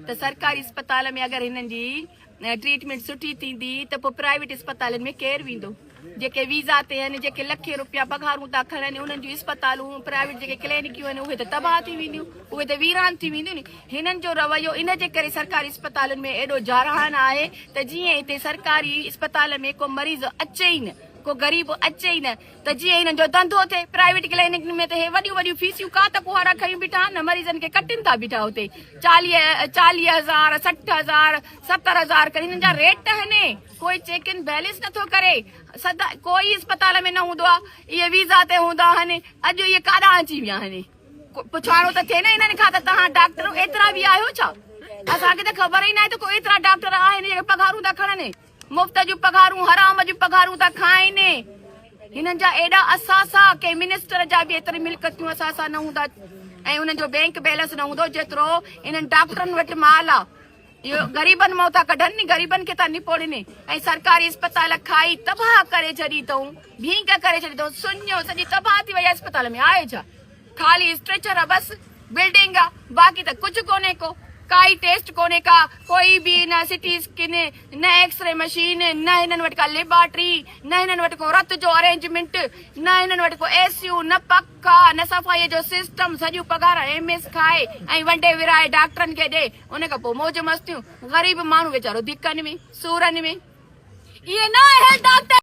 ته سرڪاري اسپتال ۾ اگر هنن جي ٽريٽمينٽ سٺي ٿيندي ته پوء پرائيويٽ اسپتالن ۾ ڪير ويندو؟ جيڪي ويزا تي آهن، جيڪي لکين روپيا پگهارون ٿا کڻن، انهن جون اسپتالون، پرائيويٽ جيڪي ڪلينڪيون آهن اهي ته تباهه ٿي وينديون، اهي ته ويران ٿي وينديون ني. هنن جو رويو ان جي ڪري سرڪاري اسپتالن ۾ ايڏو جارحانه آهي ته جيئن هتي سرڪاري اسپتال ۾ ڪو مريض اچي ئي نه، ڪو غريب اچي ئي نه ته جيئن هنن جو ڌنڌو ٿئي. پرائيويٽ ڪلينڪن ۾ ته هي وڏيون وڏيون فيسيون ڪات ڪهاڙا کنيون بيٺا آهن نه مريضن کي ڪٽين ٿا بيٺا اتي 40، 40 هزار، 60 هزار، 70 هزار ڪري هنن جا ريٽ آهن. ڪوئي چيڪ ان بيلنس نٿو ڪري سدا ڪوئي اسپتال ۾ نه هوندو آهي اهي ويزا تي هوندا آهن اڄ اهي ڪاڏانهن اچي ويا آهن پڇاڻو ته ٿئي نه انهن کان ته توهان ڊاڪٽر ايترا به آهيو ڇا اسان کي ته خبر ئي ناهي ته ڪو ايترا ڊاڪٽر آهن جيڪي پگهارون ٿا کڻن مفت جون پگهارون حرام جون پگهارون ٿا کائن هنن جا ايڏا اثاثا ڪنهن منسٽر جا به ايتري ملڪتيون اثاثا نه هوندا ۽ انهن جو بينڪ بيلنس نه هوندو جيترو انهن ڊاڪٽرن وٽ مال آهي اهو غريبن مان ٿا ڪڍن ني غريبن کي ٿا نپوڙين ۽ سرڪاري اسپتال کائي تباهه ڪري ڇڏي اٿئون ڀينگ ڪري ڇڏي اٿئون سڃو سڄي تباهه ٿي وئي آهي اسپتال ۾ آهي ڇا خالي اسٽريچر آ بس بلڊنگ آ باقي ته ڪجهه ڪونهي ڪو ڪائي ٽيسٽ ڪونهي ڪا ڪوئي به نه سٽي اسڪن نه ايڪسري مشين نه هنن وٽ ڪا ليبارٽري نه هنن وٽ ڪو رت جو ارينجمينٽ نه هنن وٽ ڪو اي سي يو نه پکا نه صفائي جو سسٽم سڄيون پگهار ايم ايس کائي ۽ ونڊي ورهائي ڊاڪٽرن کي ڏي ان کان پوء موج مستيون، غريب ماڻهو ويچارو ڌڪن ۾، سورن ۾. اهي نااهل ڊاڪٽر.